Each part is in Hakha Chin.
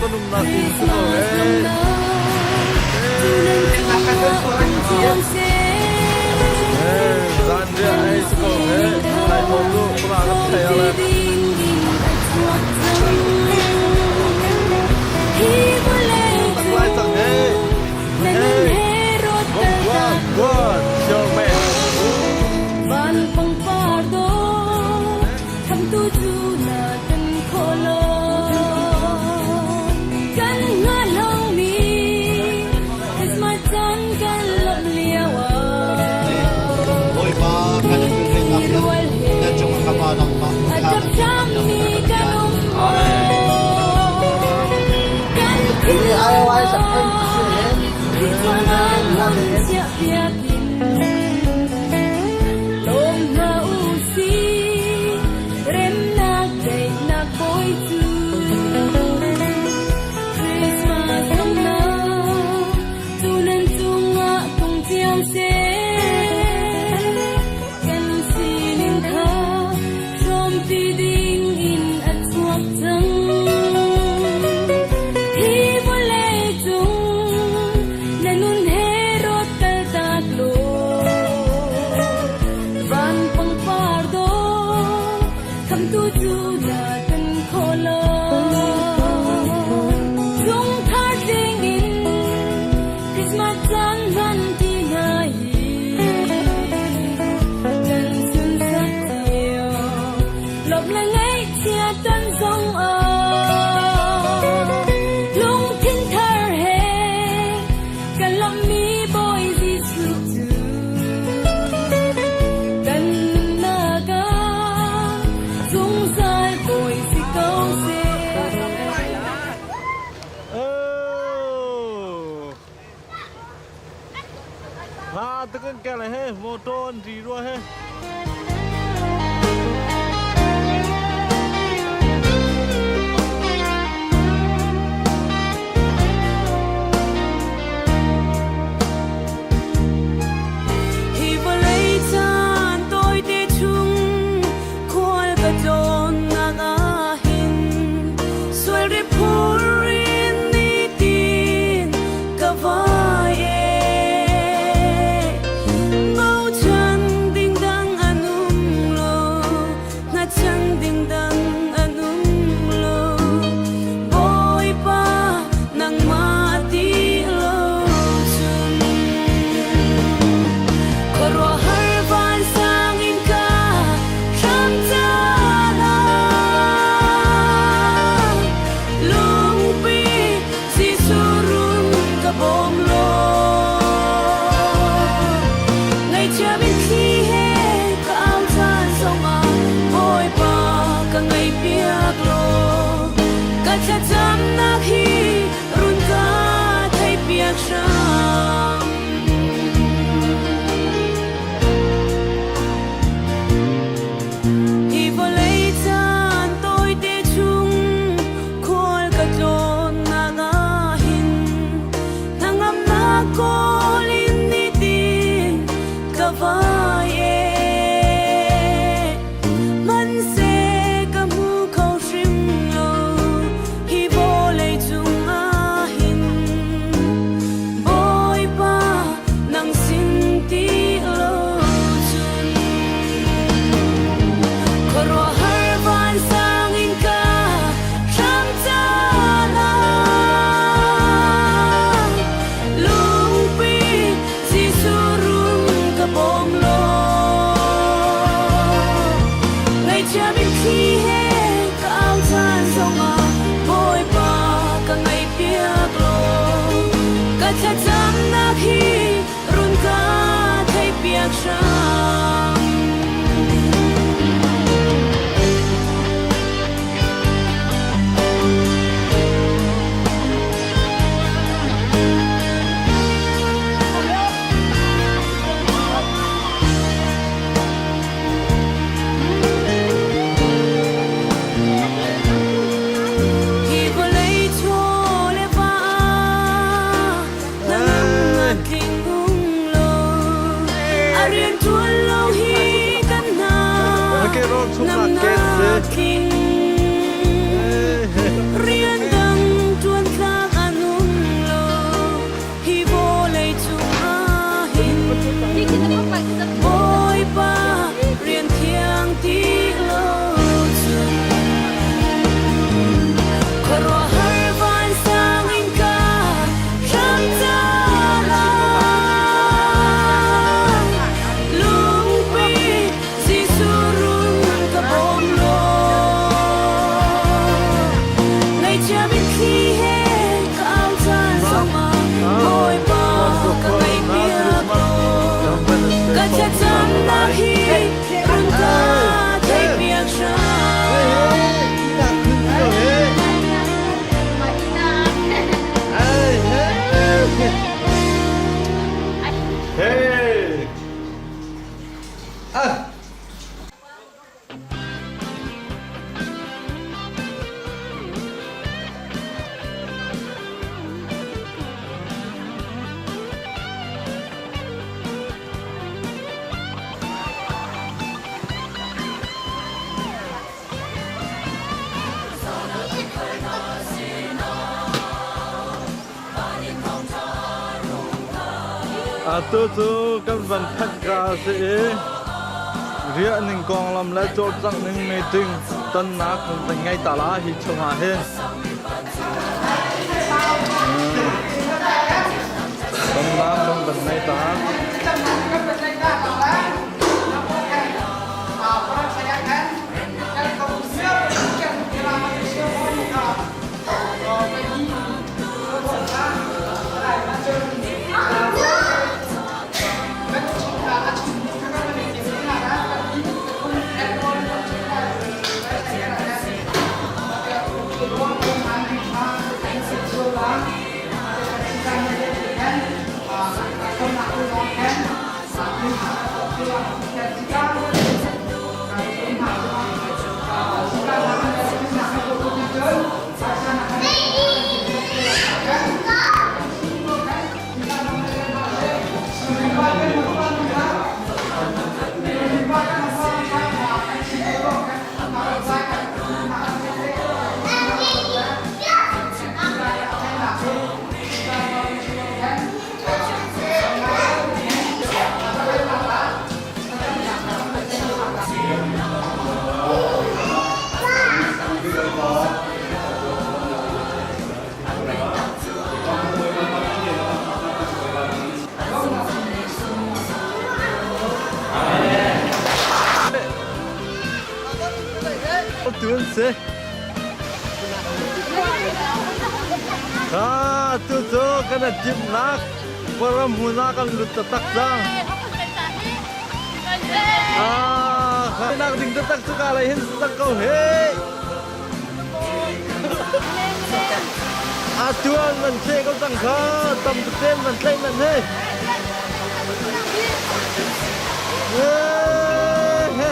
Kan umnak inn si ko he. Zanriah ei si ko he. Lai thawm lu pura kan thei ale. Tak lai cang he. Hey. Go go go. Man. Van pangpar do tham tu cu na kan kholo kan nga lo mi Christmas caan kan lawmh lio Bawipa kan in rilhnak na cung kama nangmah a ṭap ṭammi kan um kan thinlung biakinn lawm hna u sih remnak daihnak bawi cu Christmas lawmhnak cu nan cungah tlung cio seh kan sining kha hrawmpi ding in a chuak cang hi vawlei cung na nun he rawt kaltak law van pangpar dawh khamtu cu na kan khawh lo chungkhar tling in Christmas caan hman ti hna hi kan sunsak cio lawmh le ngaihchia ton zong ah lungthin thar he kan lawmhmi Bawi Jesuh cu kan nunnak ah zungzal Bawi si ko seh. Oh. Nga tukin ke le he motor an ri rua he. Hi vawlei caan tawite chung khual ka tlawnnak ah hin sual ri phur in nitin ka vai e. Bochan ding dang an um lo, hnachan ding dang an um lo. Bawipa nangmah ti lo cun khuaruahhar vansang in ka hram caan ah lungpi Jesuh run ka bawm law ngaihchia mitthli he ka au caan zongah Bawipa ka ngaihpiak law ka thlacamnak hi run ka theihpiak hram. Hi vawlei caan tawite chung khual ka tlawnnak ah hin hnangamnak kawl in nitin ka vai e. Hmanhseh ka hmu kho hrim lo hi vawlei cung ah hin Bawipa nang sin ti lo cun khuaruahhar vansang in ka hram caan ah lungpi Jesuh run ka bawm law ngaihchia mitthli he ka au caan zongah Bawipa ka ngaihpiak law ka thlacamnak hi run ka theihpiak hram. Hi vawlei chaw le va na nang a tling ung lo a rian ṭuan lo hi. Atu cu kan van phanh ka a si i riah ning konglam le cawlcangh ning meeting tonnak kan van ngei ta la hi chungah hin. Tonnak kan van ngei ta. Tu an si. Ah, tu cu kan timhnak Kawlram hmun ah kan lut taktak cang. Ah, nak ding taktak cu ka lei hin tak ko he. A tuan man che ko cang kha tam ten man tlai man he. He.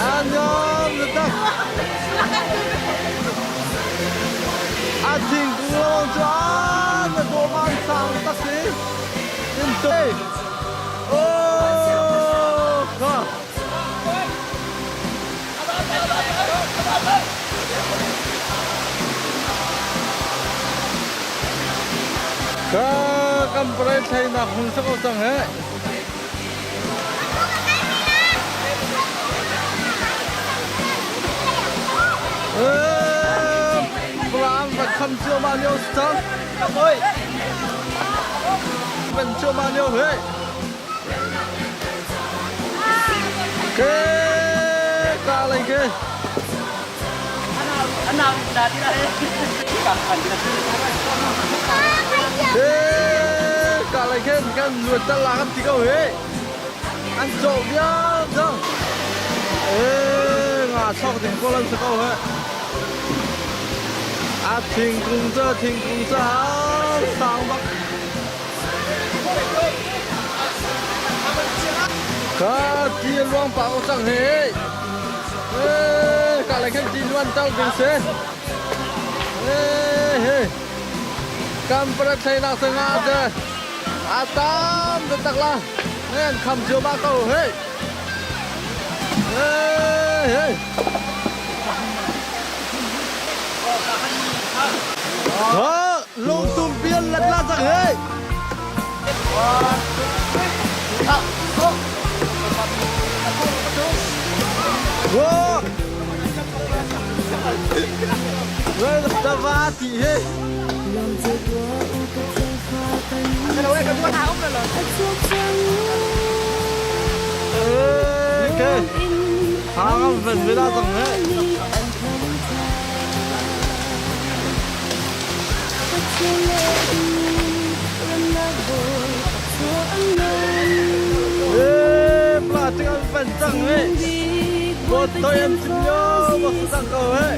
Anyom tak. A thingkung lawng cu na dawman sang tak si. In te. Oh, kha. Ka kan pray thlainak hmun sa ko cang he. Pram va kham cuahmah lio si cang. Van cuahmah lio he. Ke ka lei ke. Ke ka lei khen kan luat tal la kan ti ko he. An cawh vial cang. Eh nga sok ding ko lan si ko he. A thingkung cu thingkung cu sang bak. Ka ti luang pa ko cang he. Eh ka lai khan ti luan tal ding si. Eh he. Kam para thlainak sanga te. A tam taktak la. An kham cio ma ko hey. Hey hey. Ha, lungtum pian lat la cang hey. Wo. Tava ti he. Okay. Hang ven ve la cang he. Eh, plastic an ven cang he. Bot toi an chim yo, bot cang ko he.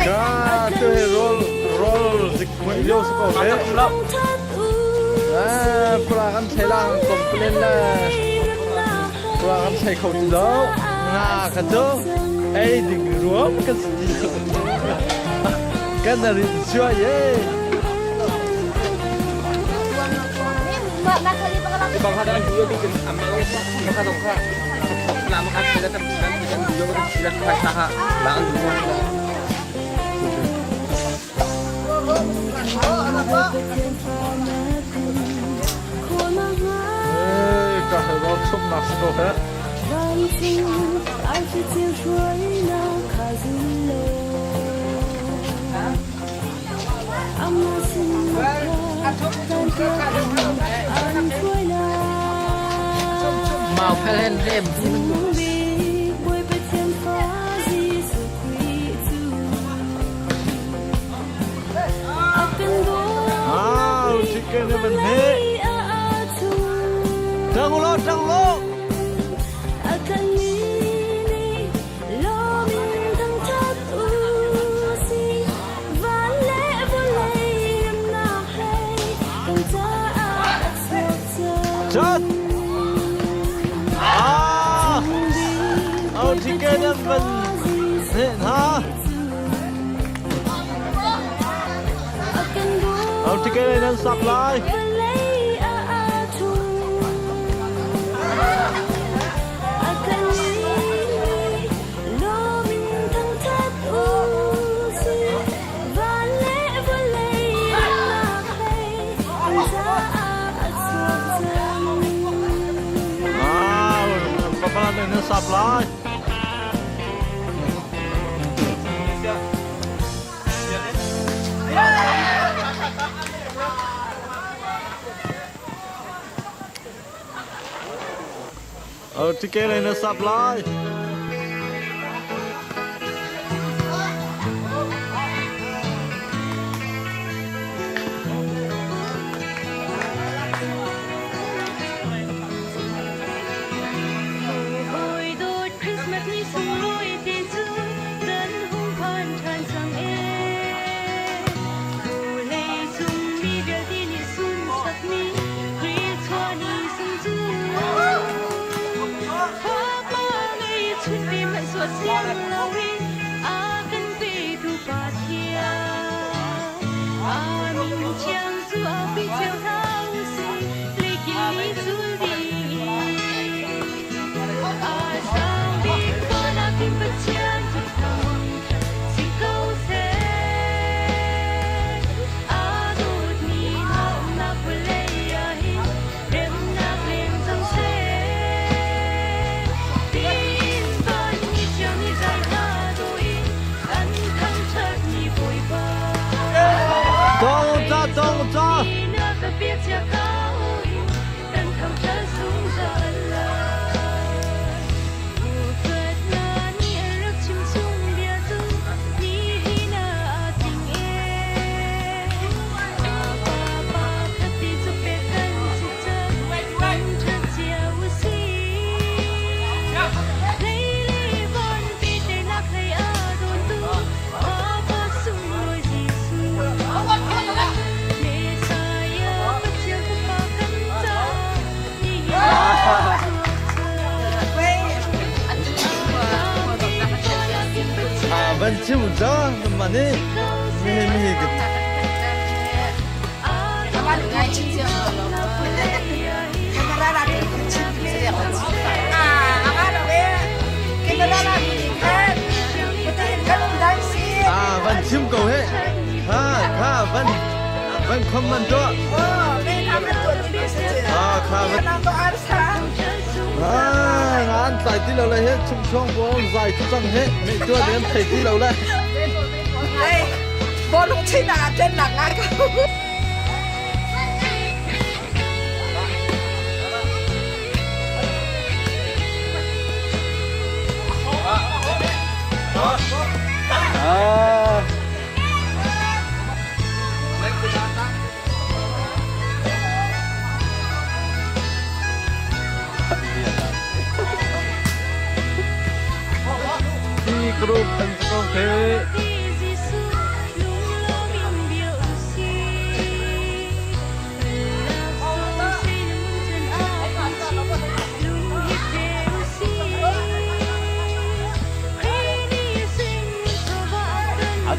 Ka tu he roll roll zik mui lio si ko he. Ah, pura kan thei la kan complain la. Pura kan thei kho ti lo. Nga ka cu ei ding ruam kan si ti lo. Kan rin chua ye. Ka he ro chum nak si ko he. Mau phel hen rem. Ah, chicken heaven he. Tang lo, tang lo. Chat. Ah. Oh, chicken heaven. He ha. Oh, chicken nan sap lai. Ah, papa nan sap lai. Tike lei na sap lai. Christmas ni sunglawi te cu kan hung phan ṭhan cang ee. Vawlei cung mi vialte nih sunsakmi Khrih chuah ni sung cu. Fapa ngei chunpi hmanh suah siang loin a kan petu Pathian. A min thiang cu a pi cio hna usih, leikil ni zul ding in. A sang bik van ah khin Pathian cu thangṭhat si ko seh. A dawtmi hna umnak vawlei ah hin remnak leng cang seh. Tiin van ni cio ni zai hna duh in an thangṭhatmi Bawipa. Tawng ca, tawng ca. Nak a bia chia kau in kan thangṭhat zungzal lai. Upatnak nih a rak chim chung bia cu nihin ah aa tling ee. Pa pa khat ti cu pek kan si cang, thangṭhat cio u sih. Hlei le van peternak hlei a dawntu Baba sunglawi Jesuh. Messiah Pathian Fapa kan caah nihin ah a chuak cang. Ah, van chim ca ma ni. Mi he mi he ka Ah, van chim ko he. Ha, kha van van khom man tuah. Ah, kha van. Ah, ngan tlai ti lo le he chung chuang pawl zai cu cang he. Me tua den thei ti lo le. Bolung china ten nak ngai ko.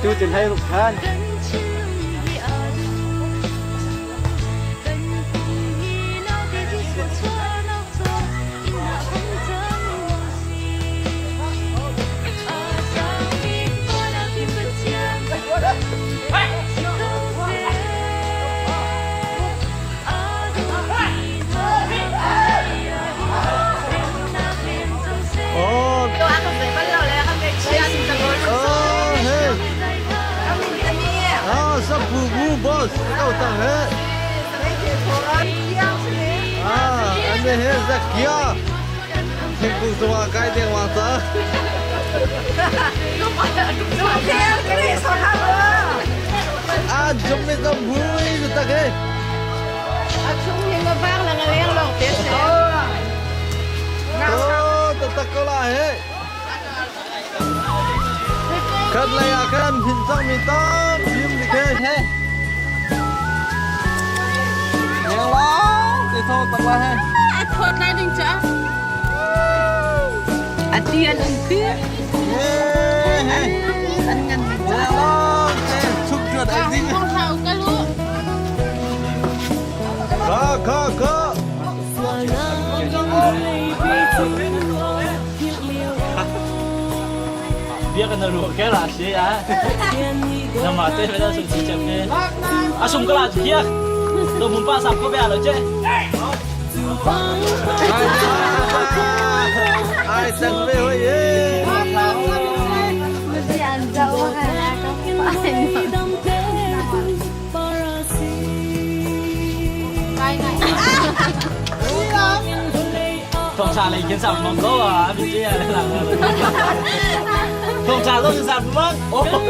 Atu tin hai ruk khan. Oh. Oh, hey. Ah, sa bu bu boss. Kau tang he. Ah, ane he zakia. Thingkung cungah kai dengmang ca. Ah, jom me tam hui tak he. Oh, tatak ko la he. Khat lei ah khan hin cang mi tam bim dik he. He. Neng long te tho tak la he. A thawt lai ding cha. A ti an um pi. He he. Neng long te chuk chuat ai ding. Hong thau ka lu. Kha kha kha. Bia kan ru ke la si a nama te ve da su chi che pe a sum ka la chi to mun pa sap ko be lo che. Ai tang ve hoi ye. Thong cha lấy kiến sạp mong có à bị chia là thong cha lo kiến sạp mong ô thong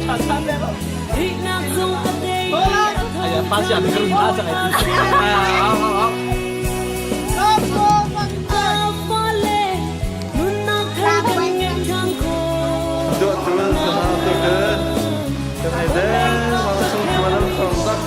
cha cha bé 哎呀，发现你个拉上来，哎，好好好。Dua tu sama tu ke. Kan ada langsung malam sontak.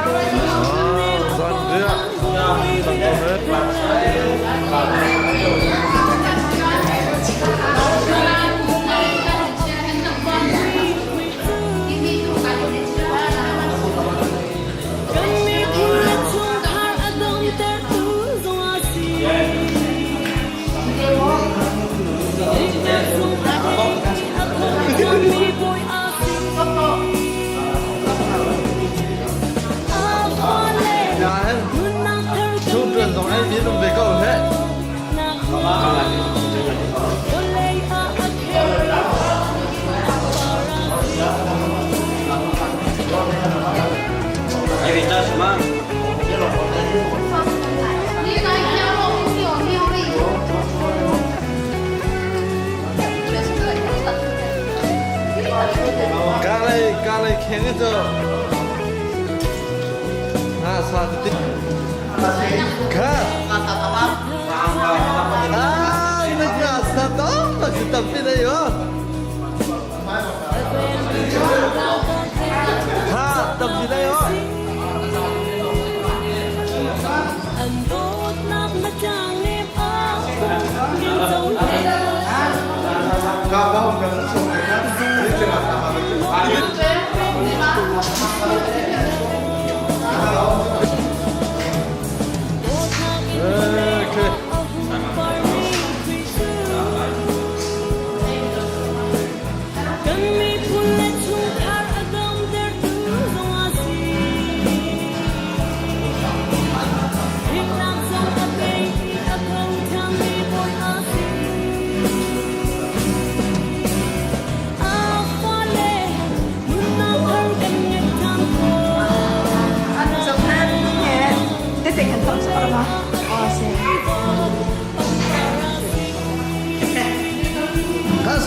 Ah, zan dia. Zan tu Ya he. Chung tuan zong ai mi lum ve ko he. Ai vì ta mà. Ka lei ka lei kheng itu. Ha sa ti. Ka. Ah, ini sa to, masih tapi dah yo. Ha, tapi dah yo. Okay.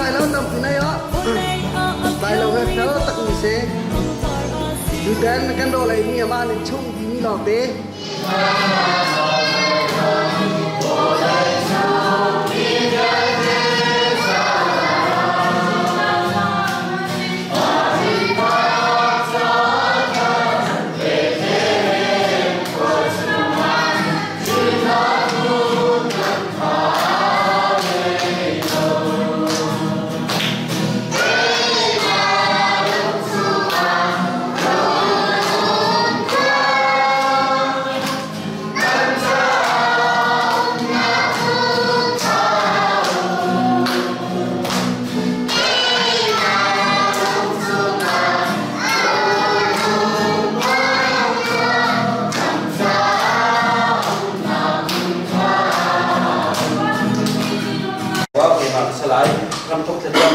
Sai lo tam pu nai o. Lai lo he fel tak mi se. Tutan kan ro lei mi ama nih chung ti mi lawng te. Keimah ka si lai. Ramthok thlacam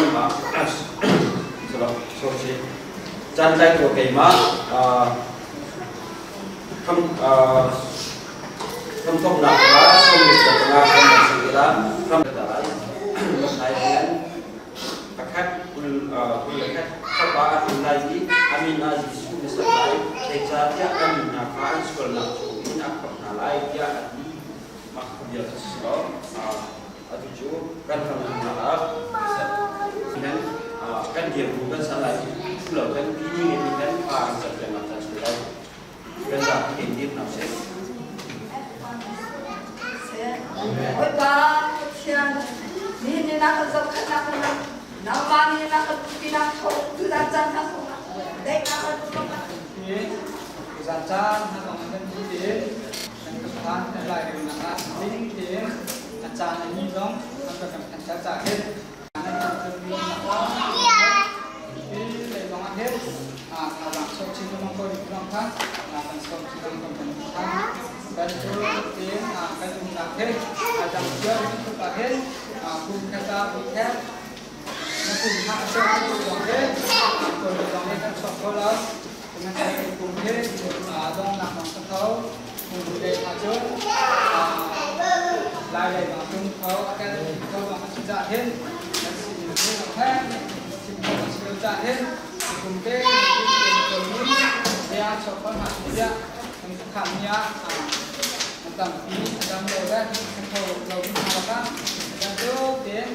caan tlaitu keimah hramthoknak la sawmrik le panga kan si te la ram lai lai hian pakhat kul kul le khat fapa a hrin lai i a min ah Jesuh na sak lai zeicahtiah a mi hna kha an sualnak chungin a khamh hna lai tiah a ti. Mah bia cu si lo. Atu cu kan ram umnak ah nan kan dirbu kan san lai thu lo kan pi ni nge kan pa an cat lengmang caan si lai kan zapi tein dir hna usih. Bawipa Pathian, nihin ni na kan zohkhenhnak na nangmah nih na kan umpinak thawng tuzan caan hna sungah daihnak kan um. Tuzan caan hna zong kan ti tein kan ka phan kan lai rengnak ah ding tein a caan a ni zong an ka kan phan ter cah hin nan kan mi hi lei zong ah hin thazaang sok chin lengmang ko rih lang kha kan som chin lengmang kan kha kan cu tein kan umnak hin a dang cio tuk ah hin kum khat ah kum khat na kum kha a ser tu zong hi kawl zong hi kan chuak kho lo kum hi dongnak lawng sa kho kum lei kha cun lai lei bang tum kho a kel kho bang a si cah hin kan si ning hi he chim kho a si lo cah hin kum te bia chuak kho hna tiah kan khan mi ah a tampi a dam lo le kho lo mi hna lakah kan tuk tein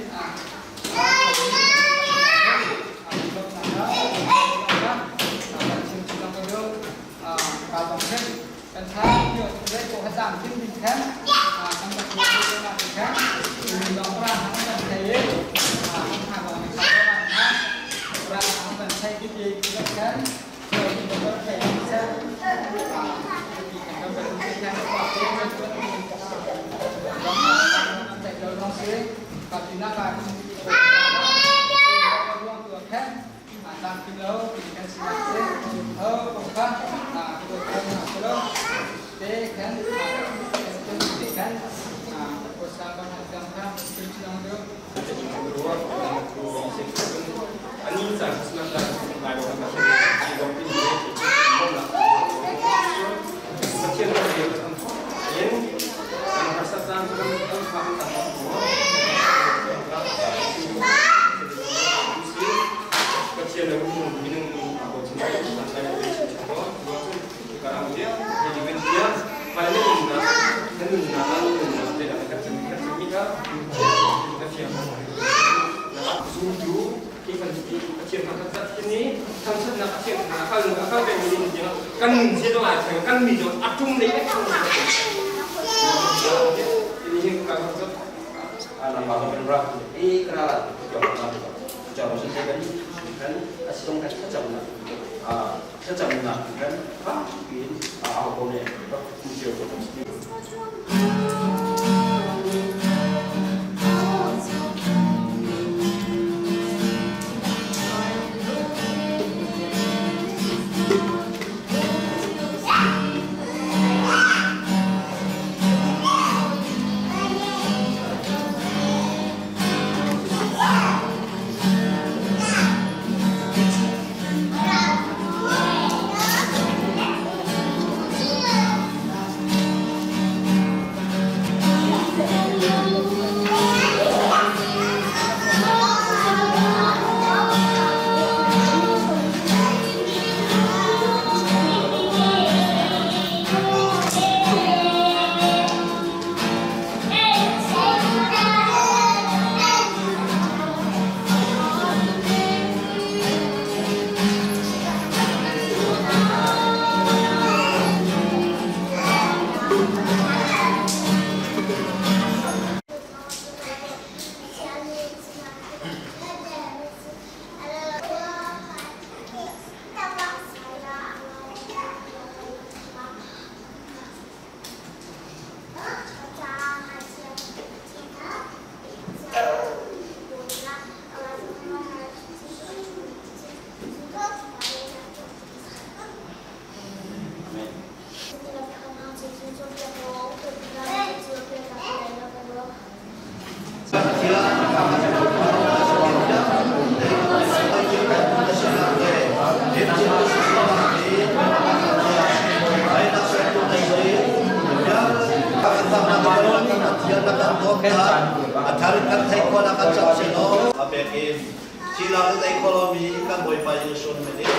Kan Bawipa Jesuh min in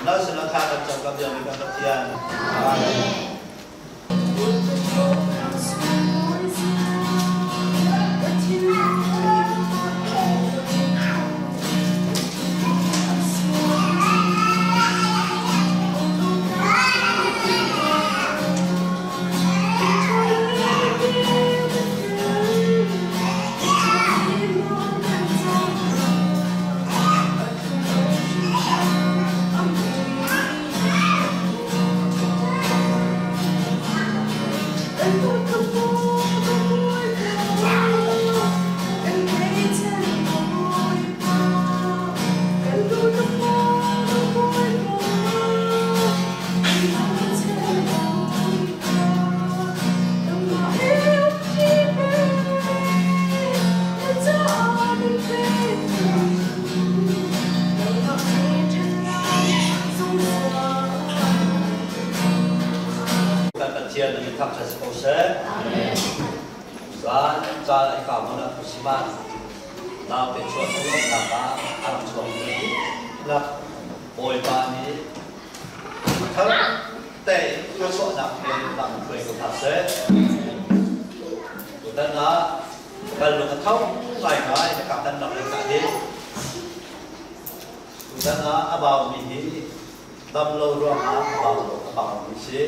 na sinah thla kan cam kan biakmi kan Pathian. Amen. Kan Pathian na min thangṭhat si ko seh. Zan caan ai ka mon ah Christmas naute chuah lawmhnak ah a rak chuak mi lak Bawipa nih thar tein thluachuahnak he lam hruai ko hna seh. Tutan ah kan lung a tho ngaingai na ka kan rak le ka hi. Tutan ah a baumi hi dam lo ruangah a bau lo a baumi si.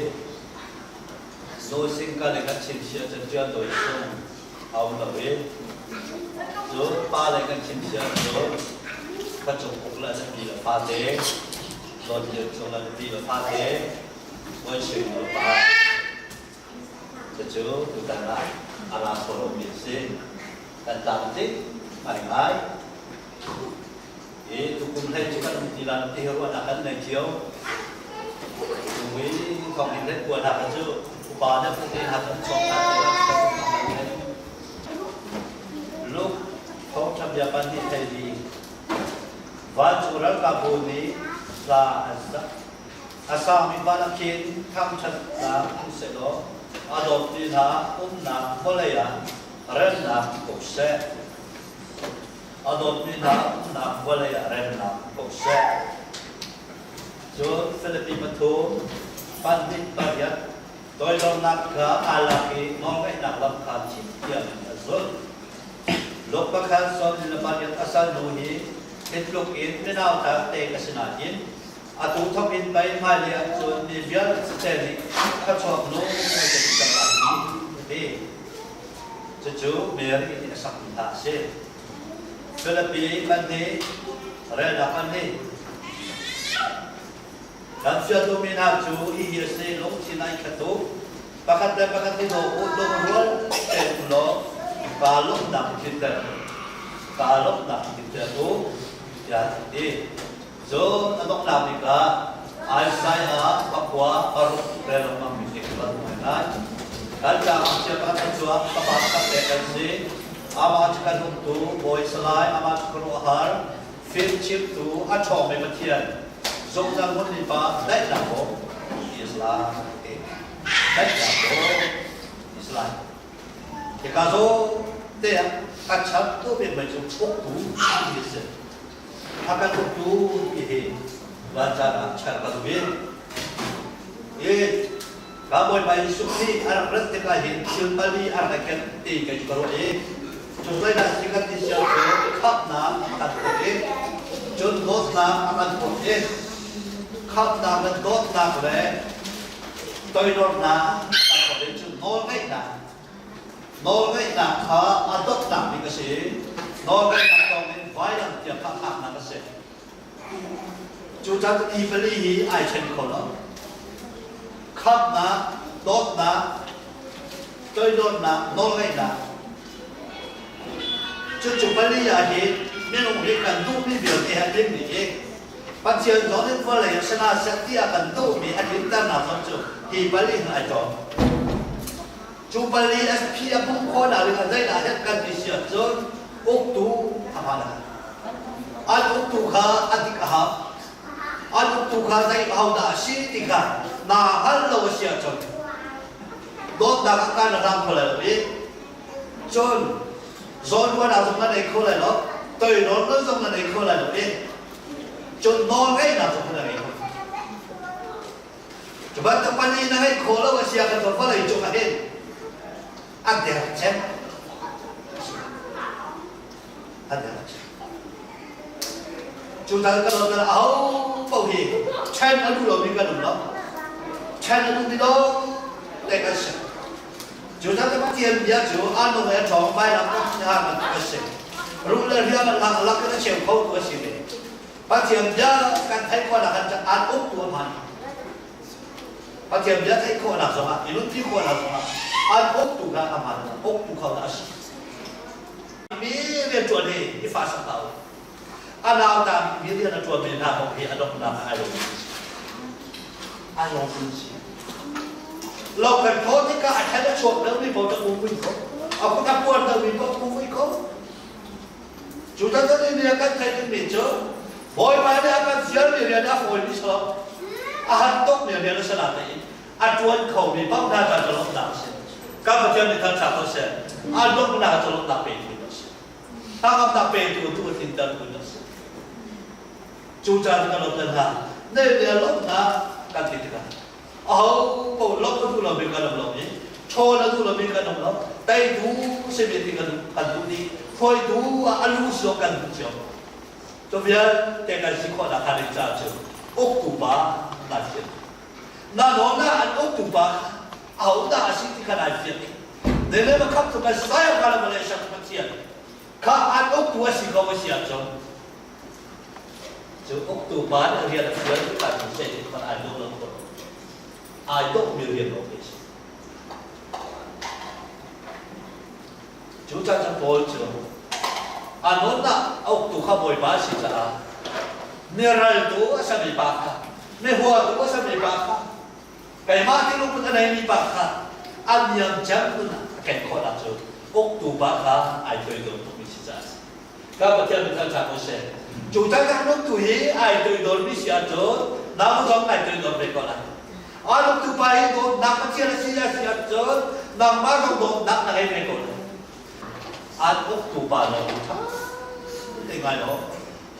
Zawi ka le kan chim sia cun ṭial doi sung a um lo i cun pa le kan chim sia cun ka cung uk le na pi le fate Dawt Lian cung le na pi le fate Bawi Sui nu le pa cucu tutan ah a ra kho lomi a si. Kan tlam tling ngaingai. I tukum hlei cu kan um ti la ti hi ruahnak kan nei cio. Tumi thong in hlei kua hna kha cu upa deuh tete hna cu an chuak hna te la kan um hna Luke thawngṭha bia pan nih thei li Vancung ralkapbu nih hla an sak. A sangmi van ah khin thangṭhatnak um sehlaw a dawtmi hna umnak vawlei ah remnak ko seh. A dawtmi hna umnak vawlei ah remnak ko seh. Cun Filipi pathum pahnih pariat toidornak kha aa lak i nawlngaihnak lam kha thim tiang in a zulh. Luk pakhat 28 a salnu hi hi tluk in minauta te ka si nain atu thawk in pei hmailei ahcun mi vialte nih khuachuak nu ka ti cang lai ti ti. Cucu Mary nih a sakmi hla a si. Philippi pahnih relnak pahnih Kan fialtu mi hna cu hihi a si, lungthin ai khat u, pakhat le pakhat i daw u, lungrual tein um law kaa lawmhnak i tlinter, kaa lawmhnak i tlinter u, tiah a ti. Cun a donghnak bik ah Isaiah pakua paruk rel lengmang mi hi ka van ngaingai. Kan tlangah chiapa kan chuak, fapa pakhat te kan si. Amah cu kan umtu, bawi salai, amah cu khuaruahhar, fimchimtu, a ṭhawngmi Pathian, zungzal hmun mipa daihnak bawm Islam ti. Daihnak bawm Islam. Hika zaw te ah a chan tu bik mai cu uktu ti a si. A kan uktu ti hi vancan ah char ka duh i i ka Bawipa Jesuh nih a rak rat tikah hin thil pali a rak ken ti kei cu ka ruah i cu zeidah si kan ti siang cu khamhnak a kan pek i cun dawtnak a kan pek i khamhnak le dawtnak le toidornak a kan pek i cun nawlngaihnak Nawlngaihnak kha a dotnak bik a si. Nawlngaihnak thawngin vailam tiang kha thlaknak a si. Cucaah hi pali hi ai ṭhen kho lo. Khamhnak, dawtnak, toidornak, nawlngaihnak. Cucu pali ah hin minung hi kan duhmi vialte he a tling dih i Pathian zawn in vawlei ah sana seh tiah kan duhmi a tlinternak zawn cu hi pali hin ai ṭawm. Cu pali SP a pumh khawhnak ding ah zeidah herh kan ti si ahcun Uktu a hmaan a An uktu kha a dik a hau. An uktu kha zei ahodah a si ti kha naa hngal lo a si ahcun dawtnak ah kaan a hlang kho lai lo i cun zawnruahnak zong na nei kho lai lo, toidornak zong na nei kho lai lo i cun nawlngeihnak zong na ngei kho. Cu bantuk pali na ngeih khawh lo a si ahcun vawlei cung ah hin a der cem a der cem. Cu tal ka lo tal aho paoh hi ṭhen a duh lomi kan um lo. Ṭhen a duh ti lo te kan si. Cu tal ka Pathian bia cu a nung e ṭhawng vailam kan hna bantuk a si. Ruh le riam an lak lak in a cheu kho tu a si ve. Pathian bia kan theih khawhnak han an uktu a hman. Pathian bia theih khawhnak zongah, i nunpi khawhnak zongah an uktu kha a hman, uktu kho dah a si. Mi rianṭuan hi i fa sak hlah u. A nauta mi rian a ṭuanmi hna kong hi a donghnak ah ai lawm. Ai lawm si. Lo kan thaw tikah a ṭhen a chuak deuhmi paoh cu a vui ko. A kut a puar deuhmi paoh a vui ko. Cu taktak nih a kan theih dingmi cu Bawipa nih a kan fialmi rian a fawimi si lo, a har tukmi rian a si natein a ṭuan khomi paoh hna ca cu lawmhnak a si. Ka Pathian nih thangṭhat ko seh. A lawmhnak cu lawmhnak petu a si. Hnangamnak petu tu a tlintertu a si. Cu ca cu kan lawmhter hna. Ne lawmhnak kan ti tikah aho paoh lawmh a duh lomi kan um lo i ṭhawl a duh lomi kan um lo. Teitu simi ti kan kan duh dih. Hruaitu ah a lu si kan duh cio. Cu vialte kan si khawhnak hnga ding caah cu uktu pa nan fian. Na nawl na an uktu pa kha ahodah a si ti kha nai fian. Ne le ma khap tu Messiah kha le Malaysia Pathian kha an uktu a si ko a si ahcun Cu uktu pa nih rian a ṭuan tikah cun zeitik hmanh ai dawh lo khawh. Ai dawhmi rian lawng te a si. Cu caan cu Paul cu a nunnak a uktu kha Bawipa a si caah miraltu a sami pa kha, mihuatu a sami pa kha, keimah ti lungput a neimi pa kha a niam cem nun ah a ken khawhnak cu uktu pa kha ai toidor tukmi si caah a si. Ka Pathian min thangṭhat ko seh. Cu thangṭhat nungtu hi ai toidormi si ahcun nang zong ai toidor ve ko lai. A nungtu pa hi dawtnak Pathian a si a si ahcun nangmah zong dawtnak na ngei ve ko lai. An uktu pa nawl u ṭha te ngai lo.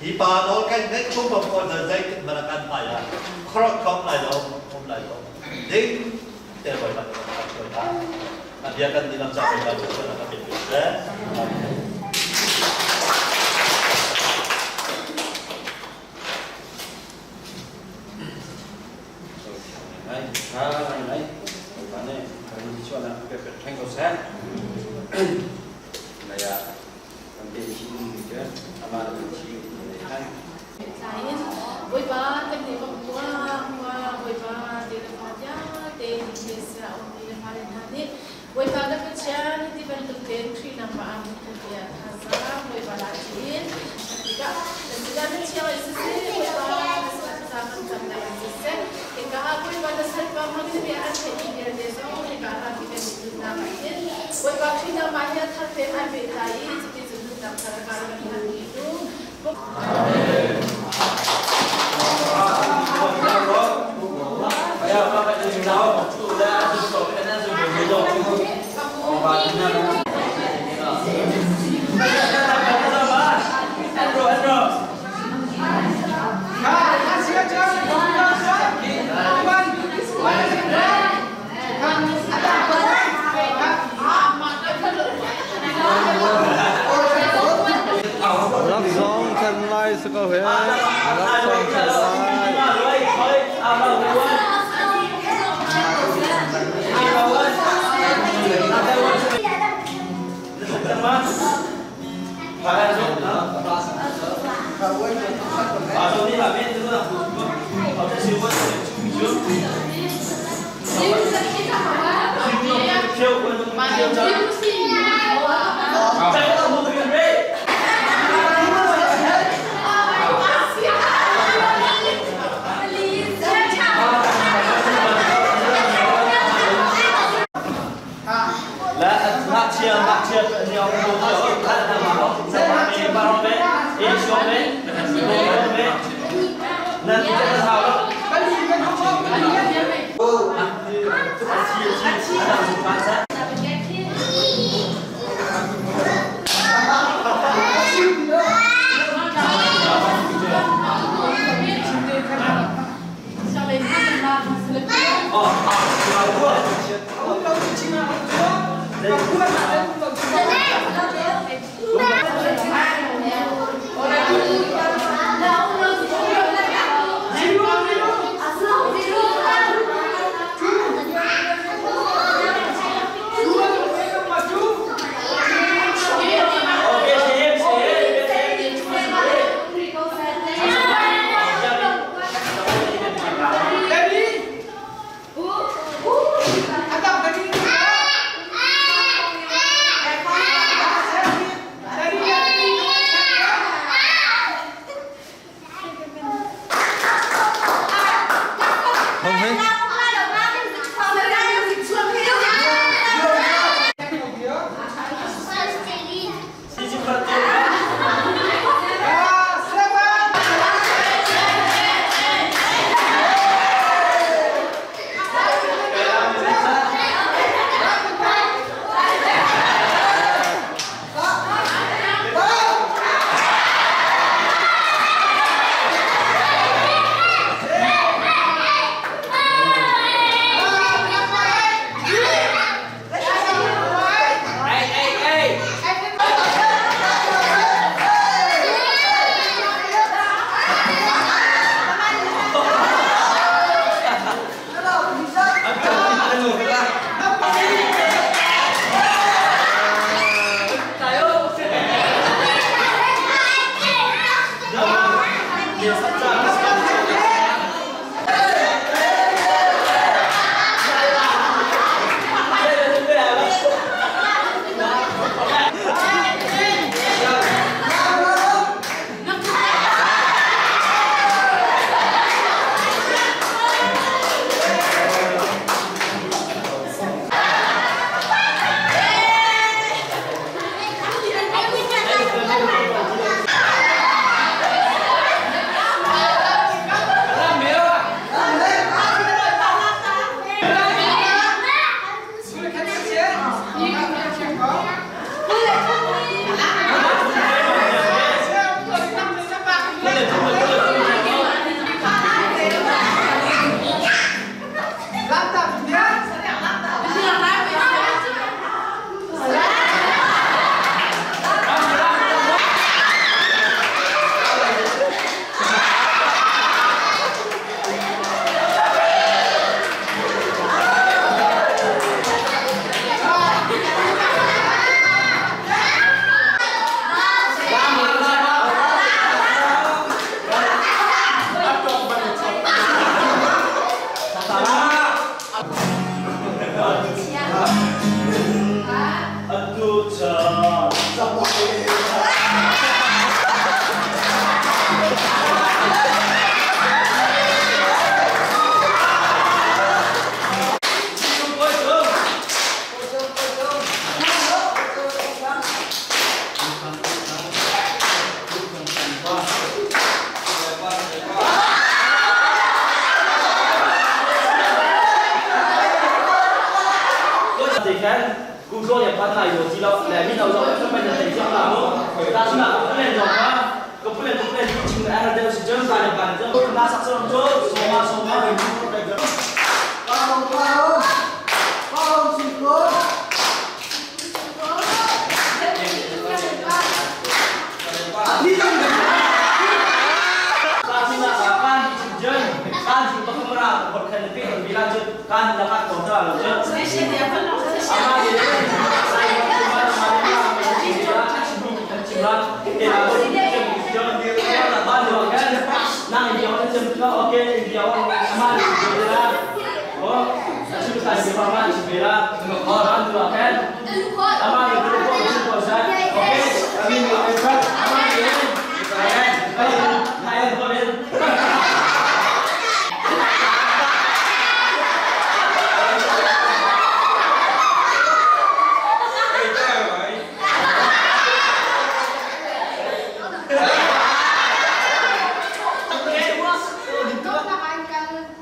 Hi pa nawl kan ngeih chung bang ko zeitik hmanh ah kan hmai ah khuaruah khom lai lo, um lai lo. Ding te Bawipa nih kan hruai hna. A bia kan dilam ca Bawipa nih a kan pe seh. Amen. Ai, tha ngai ngai. Bawipa nih kan chuahnak pe pe thleng ko seh. Nai ah kan pe chin ke amah na chin ne han. Tlaiin Bawipa kan i bawmh tuah Bawipa te le fa vialte Malaysia a ummi le fale hna nih Bawipa na Pathian ti bantuk tein Khrih nangmah ah hmunkhat te ah thazaang Bawipa la tiin tikah kan sinah na thiang in siseh Bawipa na sinah thazaang kan cam lai in siseh hika ah Bawipa na salpa hmang in bia an theihmi vialte zong hika ah rami kan i nunnak ah hin Bawipa Khrih nangmah hi a thar te ai pehtlai i cuti cun nunnak thar a kan kan tu Laksawng than lai si ko he. Laksawng than lai. La ngakchia ngakchia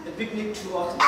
The picnic too often.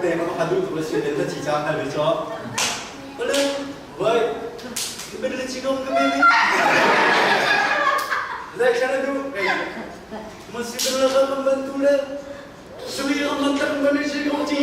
te ma ka du tu si den ta chi cha hal bi cho. Ole vai ben le chi gong ka me mi. Le khana du ma si ben la ka ban tu le sui ong man tak man si gong chi.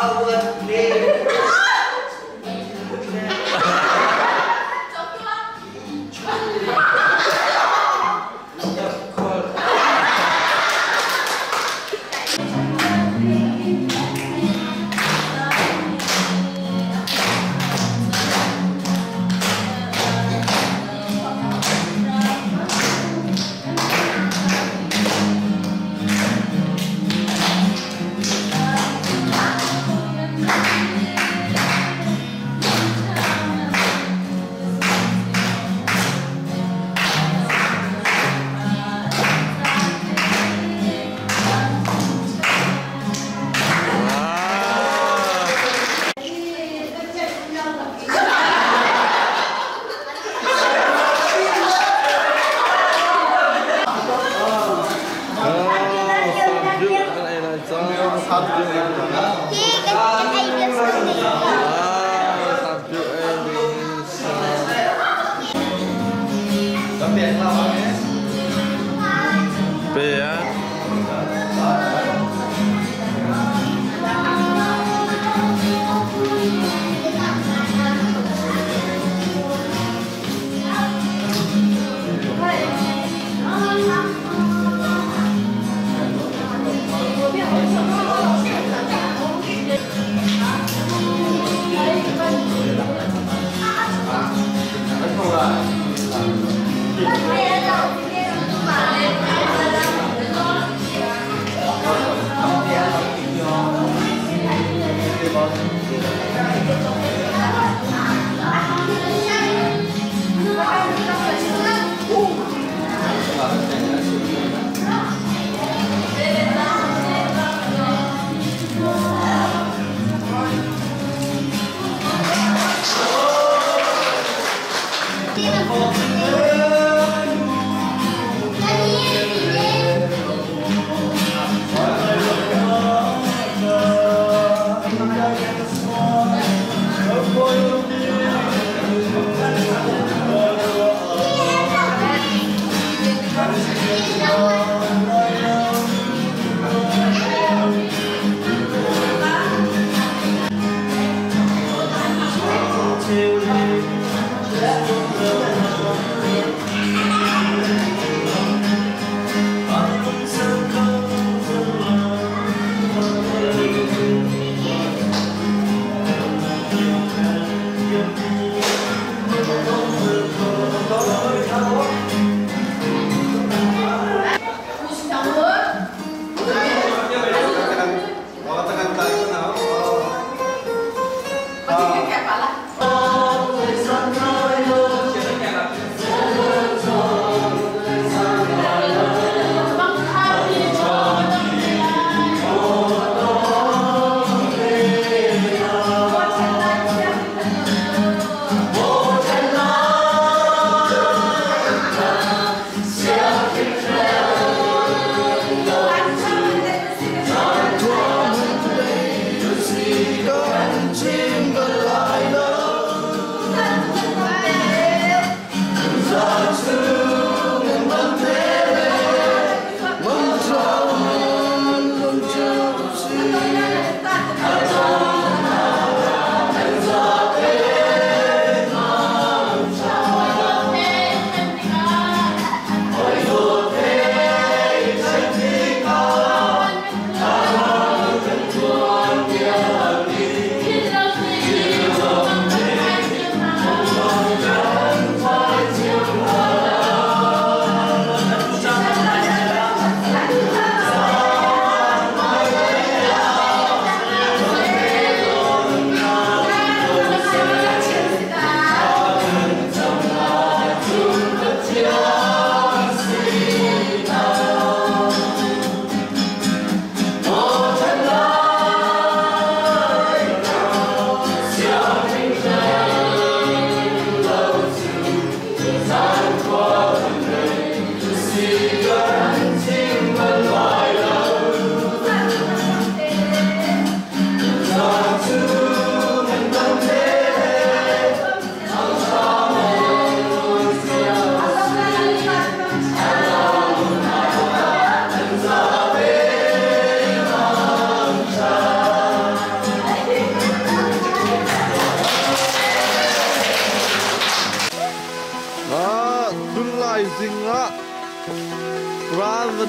Awan le.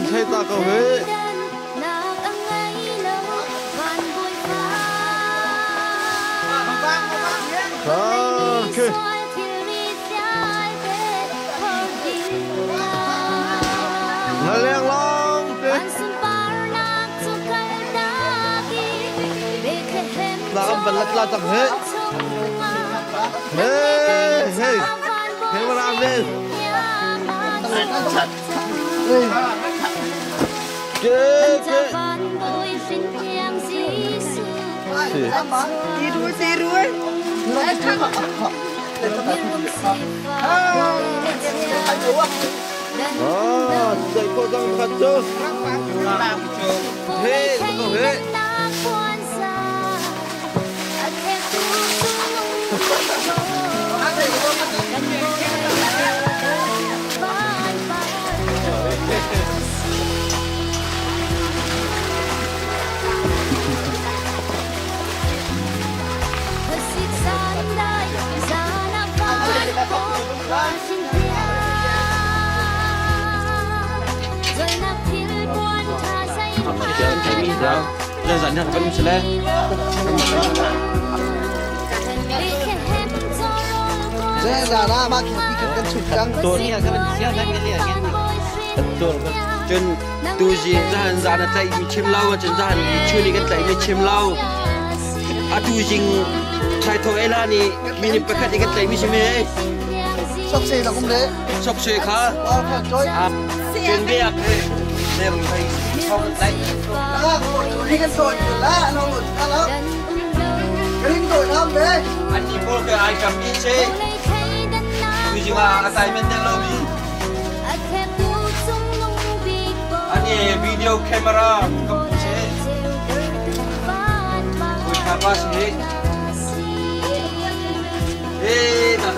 Thei ta ko hi. Okay. Na leng long te. La kan ban lat la tang he. Hey hey. Hey ma ram vel. Ke ke. Tiru tiru. Ah, dạy cô răng thật chứ. Thế, không thế. Cun tuzi zahan zan a tlaihmi chim lo cun zahan chun i kan tlaihmi chim lo atu zing thaitho ela nih minute pakhat i kan tlaihmi si me Sok se la kum le. Sok se kha. Cun biak he nem thai thong tlaih. Ni kan toi la no la. Kan toi nam be. An ni pawl ke ai kam mi che. Tu jing ah a tai men den lo mi. Ani video camera kam che. Koi tha pa si. Eh, ta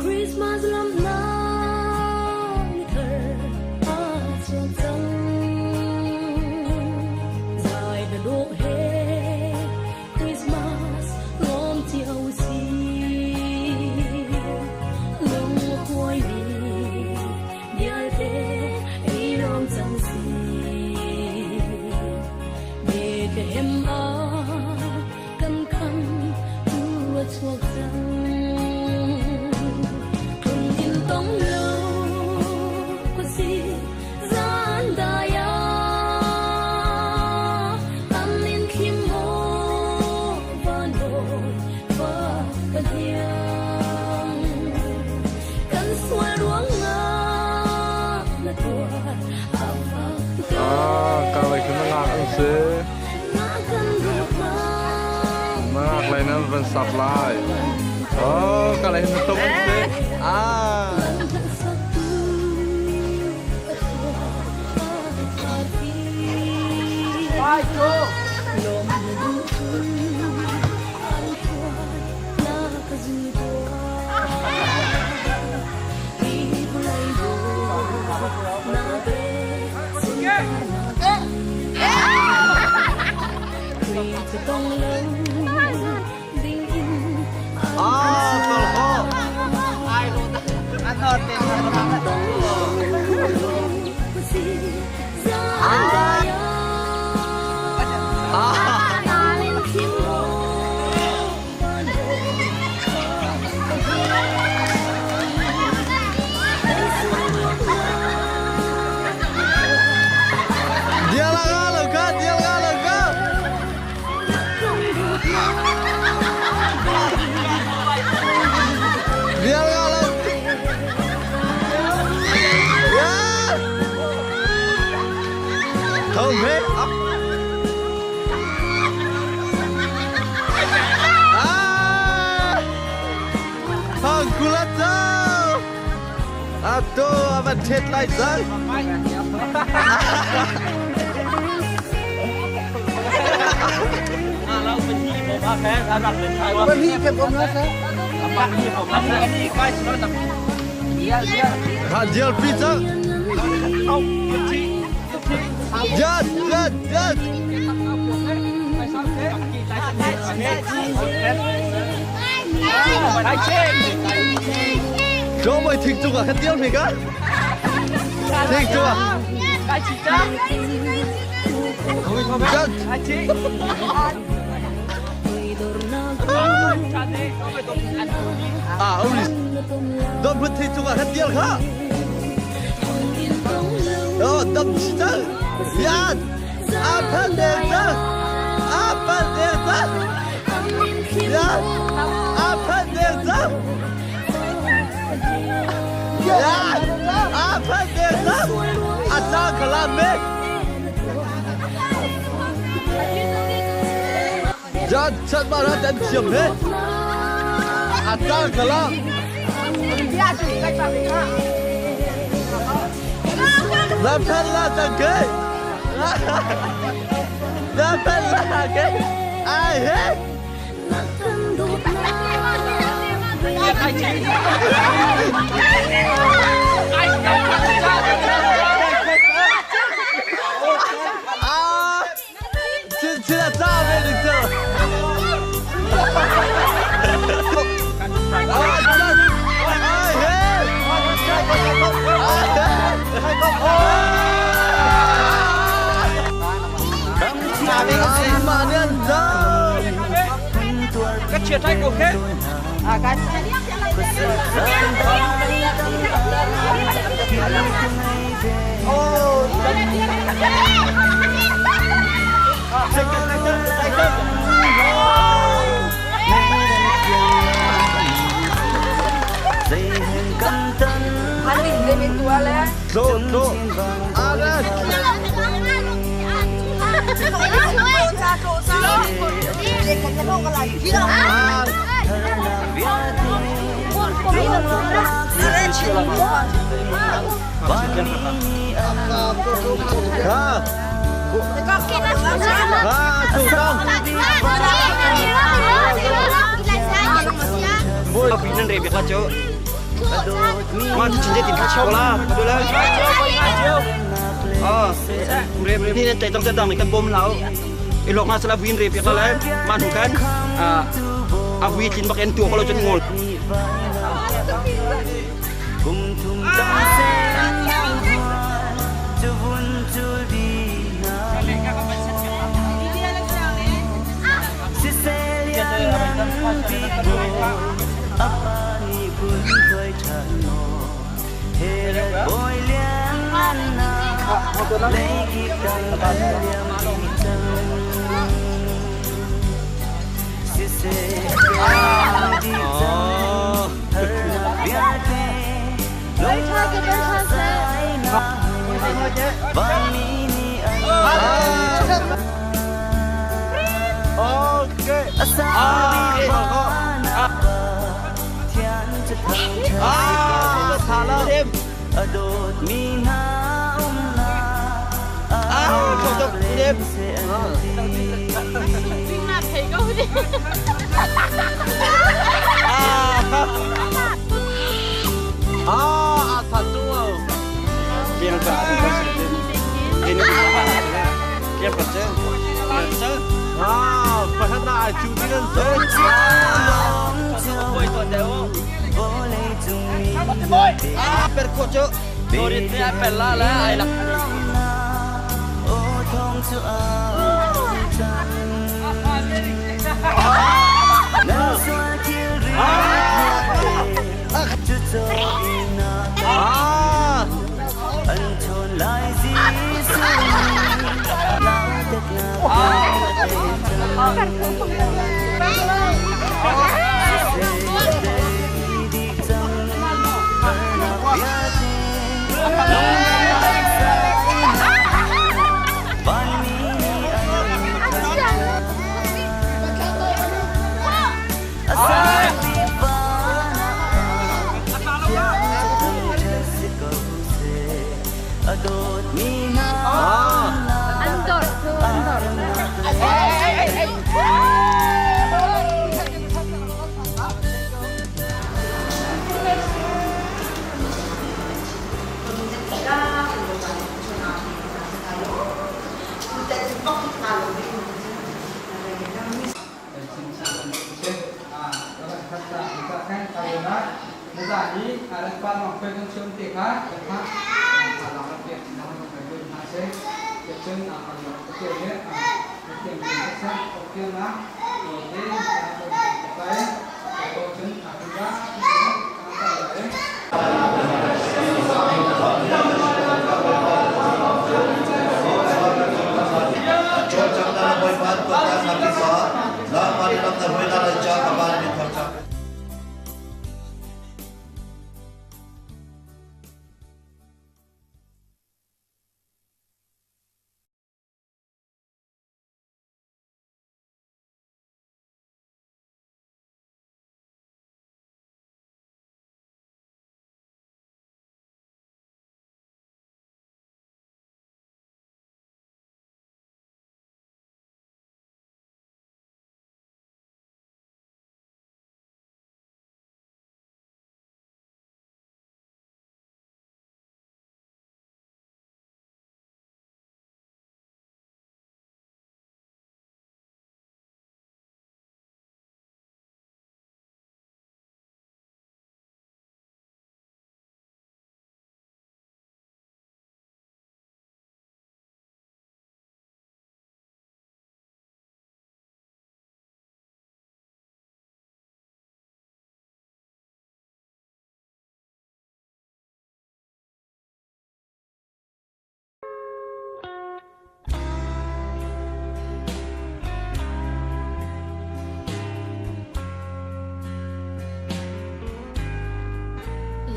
Christmas lam na ni thar a chuang cang. Final van sap lai. Oh, ka lai hin tum an si. Ah. Ah, tolho. Ah. Dia la ga lo ka, dia la ga lo ka. Dia la ga lo. Yeah. Không hết. Ah! Thang kulat zau. Ato avan thet lai zang. Ha dial pi cang. Jat jat jat. Cho mày thịt chung à, khát tiêu mày cả. Thịt chung à. Jat. À, ông Don phun thịt chung à, khát tiêu khá. Đó, đâm chỉ chân. Yan. Apa desa? Apa desa? Yan. Apa desa? Yan. Apa desa? Asa kalame. Jan chat ma ra dan thiam he. Asa kalam. La phan la tang ke. La phan la ke. Ai he. Ah! Chin chin a ca ve ding cu. Ah, chan. Ai he. Ai he. Mah nih an zau. Ka chia tai ko khe. Tlo tlo. Aran. Ha. Ha, tu tang. Nan re biak la cho. Ma tu chin tin kha chau la. Tu la. Ah, re re ni nan tai tong dang ni kan bom lau. I lok nga sala win re biak la ma nu kan. Ah, a wi tin bak en tu ko lo chon ngol. Okay. Ah. Ah, tha lo. Ah, kho tuk dem. Ah, ah, tha tu. Biang ka Ah, pakhat na ai chu ti nan so. Ah, per ko chu. Dorit ni ai per la la ai lak. Ah.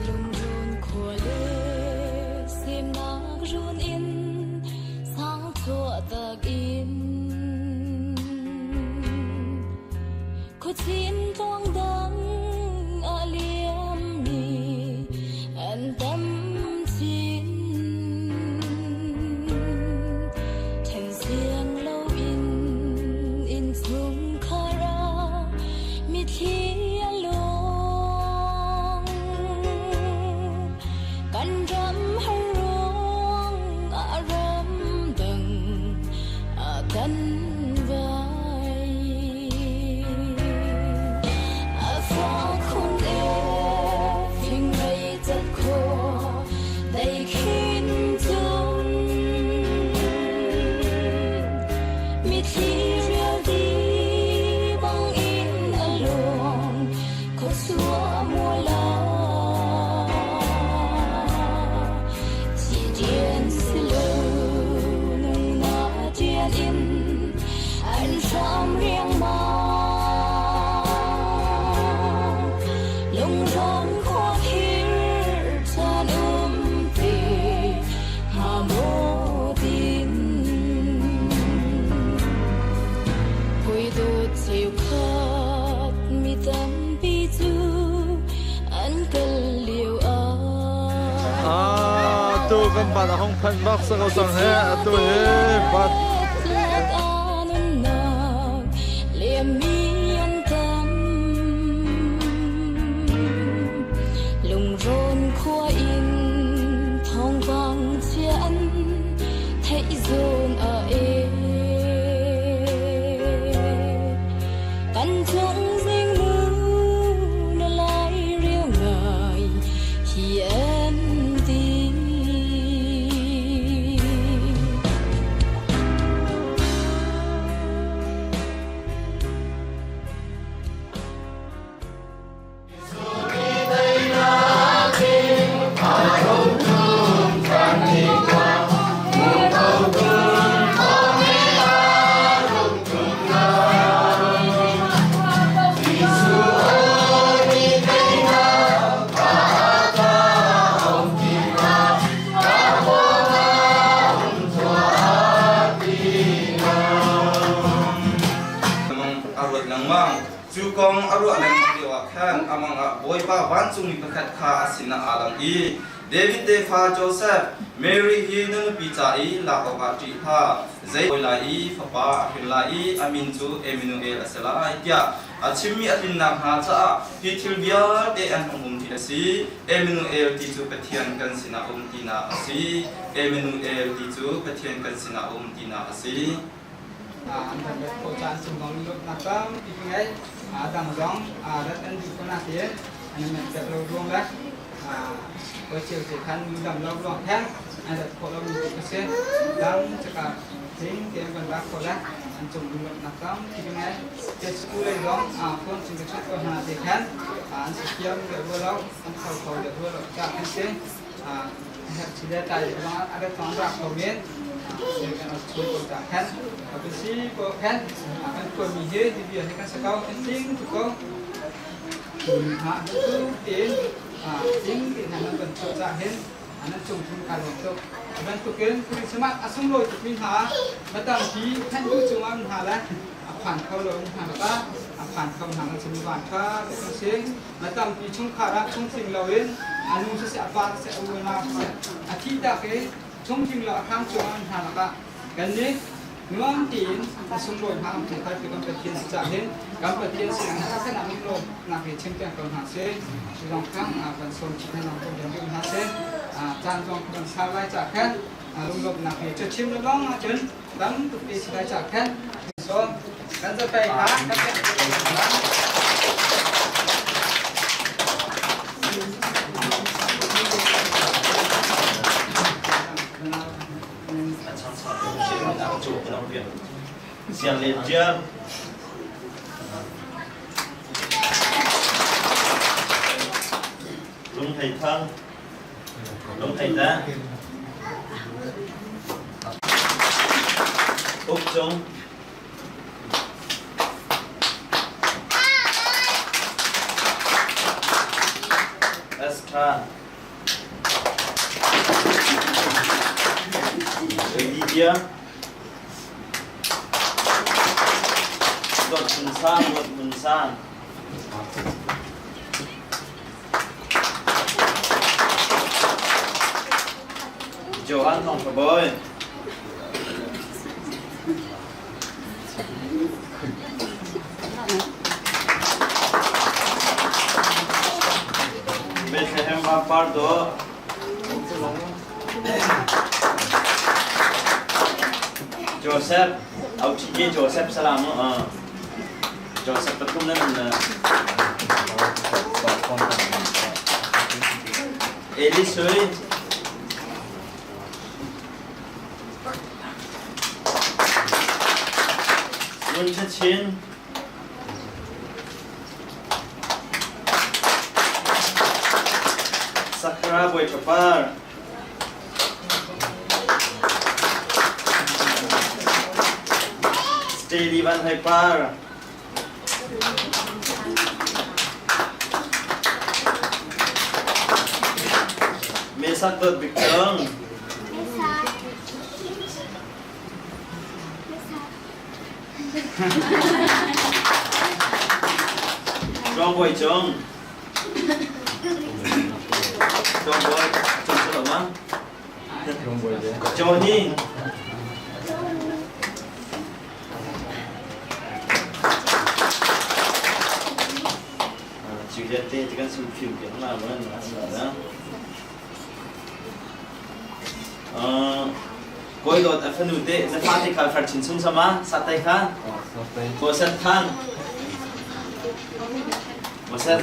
Lungrun khua le semnak run in sang chuah tak in khuachin tluang dang a liam mi an tam chin then siang lo in inn chungkhar ah mitthli a luang kan ram har ruang ah ram dang ah kan vai a fa khun e fing rei cat kho dai khin cung mitthli rial di bang in a luang khuasua muala chỉ điên si lo nung na tian in an ram riang mang lung ron khua khir chan um ti hà mô tin Hoi dawt cheukhat tampi cu an kal lio ah. Ah, tu kan bat a hong phan bak sa ko cang he atu hi bat Lungrawn khua in thawngpang chia an theih zawn a e. Kan chung zingnu na lai riu ngai hi an ti. A ruat lengmang. Cu kong a ruah lengmang lioah khan a mang ah Bawipa vancungmi pakhat kha a sinah aa lang i, David tefa Josef, Mary hi na nupi ca i lak awkah ṭih hlah. Zei lai i fapa a hrin lai i a min cu Emmanuel a si lai, tiah a chimmi a tlin nakhnga caah hi thil vialte an hung um hi a si. Emmanuel ti cu Pathian kan sinah um tinak a si. Emmanuel ti cu Pathian kan sinah um tinak a si. An kan rat khawh caan chung zong lawmhnak tampi ka ngei. A dang zong rat an duh ko nain an i manh lo ruang le hawi cio te khan nu dam lo ruang khan an rat khawh lomi tu ka si. Dang caka tling tein kan rak khawh le an cung lawmhnak tampi ka ngei. Te school lei zong phone chung ka chawnh ko hna te khan an si thiam deuh rua lo, an tho kho deuh rua lo caah kan si. Herh tai zong a rat zong rak kho men. Kan chung ko caah khan kan si ko khan kan tuanmi hi hi bia hi kan si ko kan tling tuk ko. Ha tu tein tling tein nan kan tuah caah hin nan cung thum kai lawm tuk. Bantukin Christmas a sunglawi tukmi hna matampi khan du cungah hna le a phan kho lo hna lakah a phan kho hna na chim van tha kan si. Na tampi chungkhar ah chungtling loin a nu siseh a pa siseh a unau siseh a thih tak i chungtling lo a hram cungah an hna lakah kannih nuam tein a sunglawi hna kan phungphai tu kan Pathian si cah hin kan Pathian sinah kan ah lawmnak he chim peng ko hna sih. Cu zong khan kan sawm chih hna zong kan duh hna sih. Caan zong kan sau lai cah khan lunglawmhnak he chim le lawng ahcun tam tuk te si lai cah khan so kan zapei kha kan pek Siang Lian Tial. Lung Thei Thang. Lung Thei Ta. Uk Cung. Esther. Lydia. Dawt Mun Sang, Dawt Mun Sang. Johan Thawng Tha Bawi. Bethlehem Vampar Dawh. Joseph, au ṭhi Joseph salam mu. Joseph pathum nan Eli Sui. Ngun Chin. Sakra Bawi Ṭhapar. Steady Van Hai Par. Mesak Dawt Bik Cung. Thawng Bawi Cung. Thawng Bawi Cung cu lo ma? Johnny. Juliet te kan sum phim ke na man na. Kawi dawt a fanu te na fa te kha far chin chung sama sat tai kha ko sat thang ko sat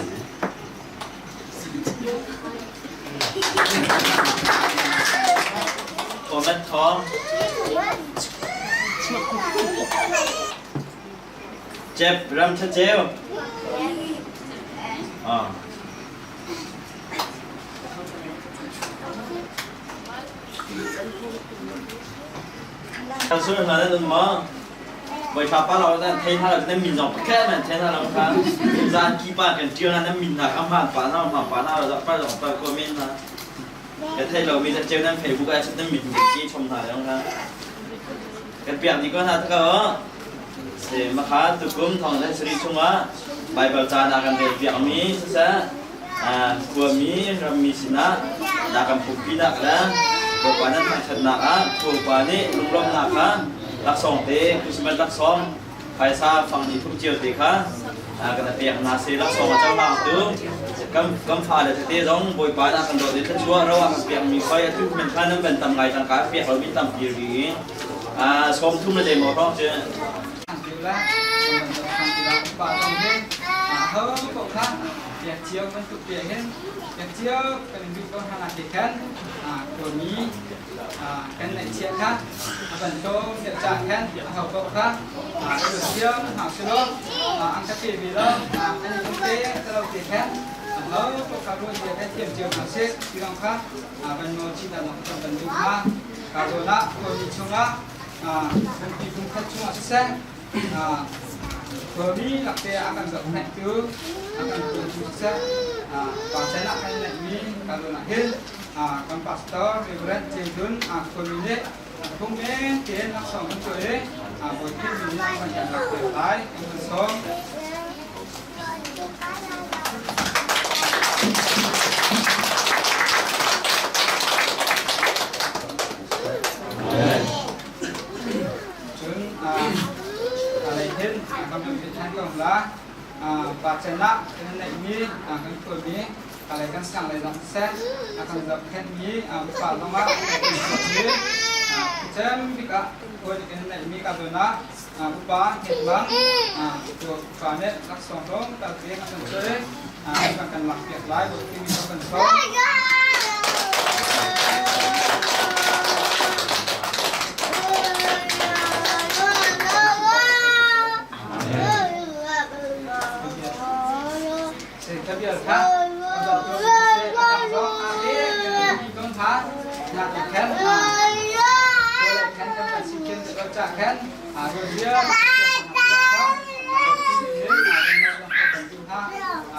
Comment thong Jeb ram tha cheu Ah Sur hna nan um maw? Bawipa pa lo nan thei hna lo nan min zong pakhat nan thei hna lo kha zan ki pa kan ṭial hna nan min hna kha hmaan pa na hmaan pa na lo pa zong pa ko men hna ka thei lo mi ceu nan Facebook ah nan min ki chom hna lo kha kan piak ni ko hna ta ko se makha tukum thong le sri chungah Bible ca na kan rel piak mi siseh khuami rammi sinah na kan pumpinak le Bawipa nan thangṭhatnak ah Bawipa nih lunglawmhnak kha laksawng te Christmas laksawng phaisa fang ni thum cio te kha kan pek hna seh laksawng a cohlangtu kan kan fale tete zong Bawipa na kan dawt i thluachuah ro a kan pekmi khoi atu men kha nan van tam ngai tangka pek lomi tampi ri 30 le demo hrawng cu Piak cio bantuk te hin piak cio kan in duh ko hna nak khan khuami kan neihchiah kha a van tlawm deuh cah khan a ho paoh kha i ruat cio hna selaw an ka pe ve lo an i te te lo te khan a ho paoh kha ruat zia kha thiam cio hna sih ti lawng kha van nawl chih ta lawng kan van duh hna ka zawn ah khuami chungah pumpi pumkhat chungah siseh Khuami lakte a kan zohkhenhtu, a kan tuantu siseh, pa chan ah kan neihmi ka zawn ah hin kan pastor Reverend Ceu Dun khuami nih phung men tein laksawng kan tuah i Bawi Khrih min in kan kan lak piak lai kan kan sawm. Cun lei hin kan van pe ṭhan ko la. Pa chan ah kan neihmi kan khuami lei kan sang lei zong siseh a kan zohkhenhmi upa zongah kan chuakmi cem bik ah khua nih kan neihmi ka zawn ah upa het bang upa nih laksawng tlawm tal te a kan cuai kan kan lak piak lai timi kan sawm.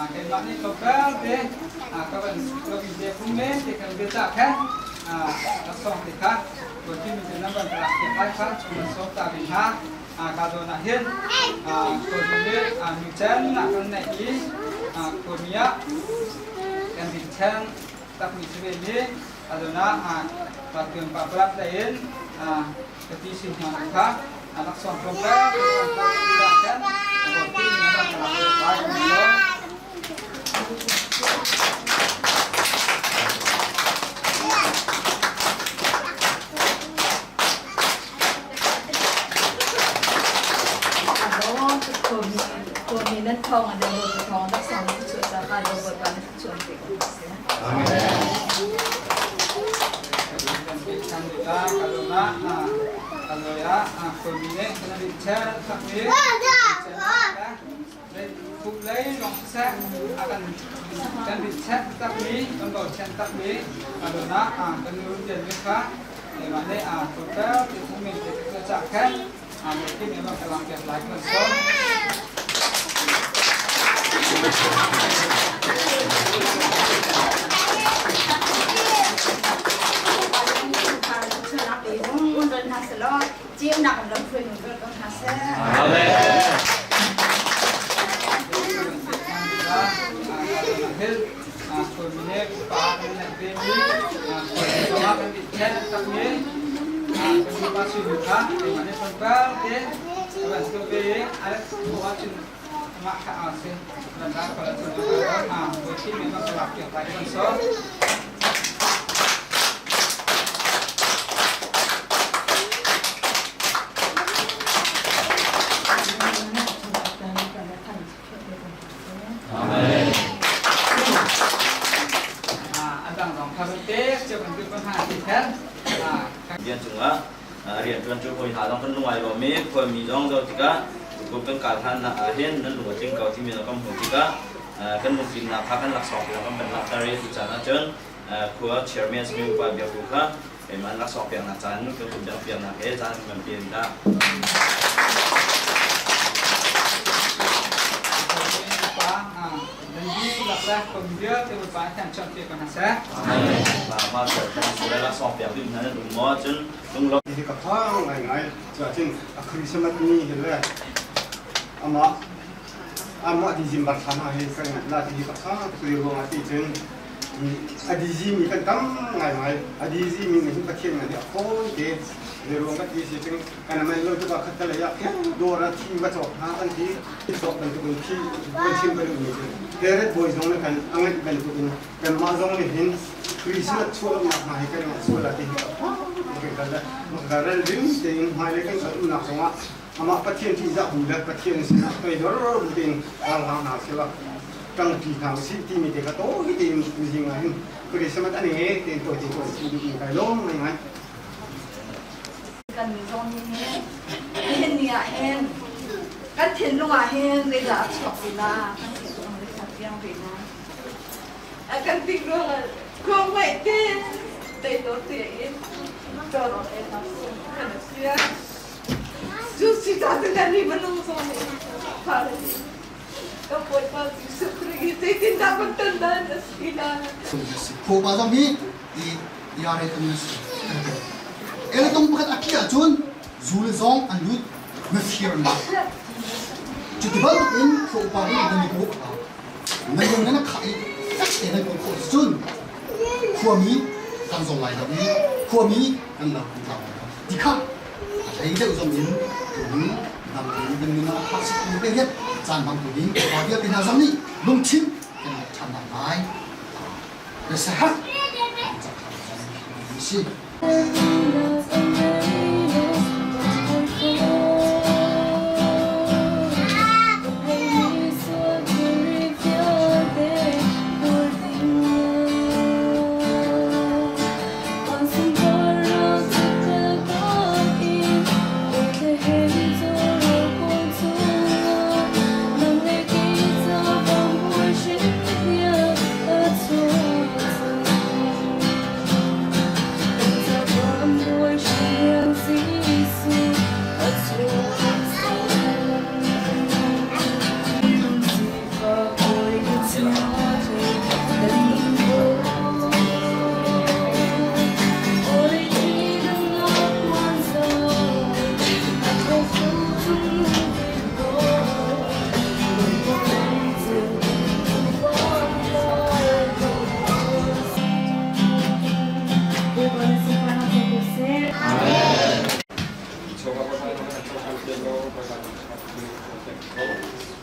Keimah nih tlawmpal te ka van lobi te phung men te kan bia cah khan laksawng te kha tuanti mi te nan van ka lak piak lai kha chung nan sawm ta ve hna ka zawn ah hin khuami le nu cen nak kan neih i khuami ah kan rin chen takmi si ve mi a zawn ah pa tuan pa palat lei in ka ti sin hna kha laksawng tlawmpal kan Khuami nan thawng an nan thawng laksawng nan chuah caah Bawipa na chuan pe ko seh. Amen. Amen. Alex ko ahcun amah kha aa si. Landa kala cun a bawi mi ma ka piak lai kan so. Amen. A dang zong kha te cio kan tu kan ha ti khan. Rian cungah rianṭuan cu hawi hna zong kan lung ai lawm i khuami zong zoh tikah tukum kan kal hlan ah hin nan lung a tling ko timi zong kan hmuh tikah kan lungtlinnak kha kan laksawng tiang kan van langhter i tu caan ahcun khua chairman simi upa biakbu kha keimah laksawng peknak caan kan kun piaknak he caan kan pe dah. Hi ka phang ngai ngai cuacun a Christmas ni hi le amah amah December thla hna hi kan ngat la ti hi ka phang tuk lio ruangah ti cun a dizi mi kan tam ngai ngai a dizi mi nih hin Pathian ngan hi a fawi te le ruang ka ti si cun kan man lo tuk ah khat te lei ah dawr ah thi va cawk hna kan ti cawk bantukin thi kan chim ka duhmi cu Herod bawi zong nih khan a ngeih bantukin kanmah zong nih hin Christmas chuahnak hna hi kan ngeih sual ah ti hi ka ral ring tein hmailei kan kal umnak zongah amah Pathian ṭihzah bu le Pathian sinah toidor bu tein ralhang hna sila ṭangṭi hna usih timi te kha tawi tein tuzing ah hin Christmas an ngei tein tawi tein tawi chim duhmi kai lawm ngai. Kan zong nih hin ni ah hin kan thinlung ah hin zeidah a chuak ve na kan thinlung ah piang ve na kan tik ruang ah khuang ngaih te teito te in toro e na kan sia cu si ta te kan ni manung zong nih fa le ka bawipa Jesuh Khrih zeitin dah kan ton dan a si la. Khuapa zong hi i DRA kan si. Eletung pakhat a ki ahcun zu le zawng an lut mifir an lak. Cuti bantukin khua upa nih nan i bawk a nan lung nan khah i fek te nan kawl khawh cun khuami kan zawng lai lo i khuami kan lo kan tlau lai lo. Ti kha a hlei deuh zong in tuni dam in kan nun ah a phak si te riat caan hmang tu ding upa vialte hna zong nih lungthin kan ngeih ṭhan lai. Na sahat si.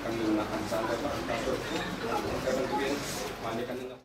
Kan nunnak kan caan le kan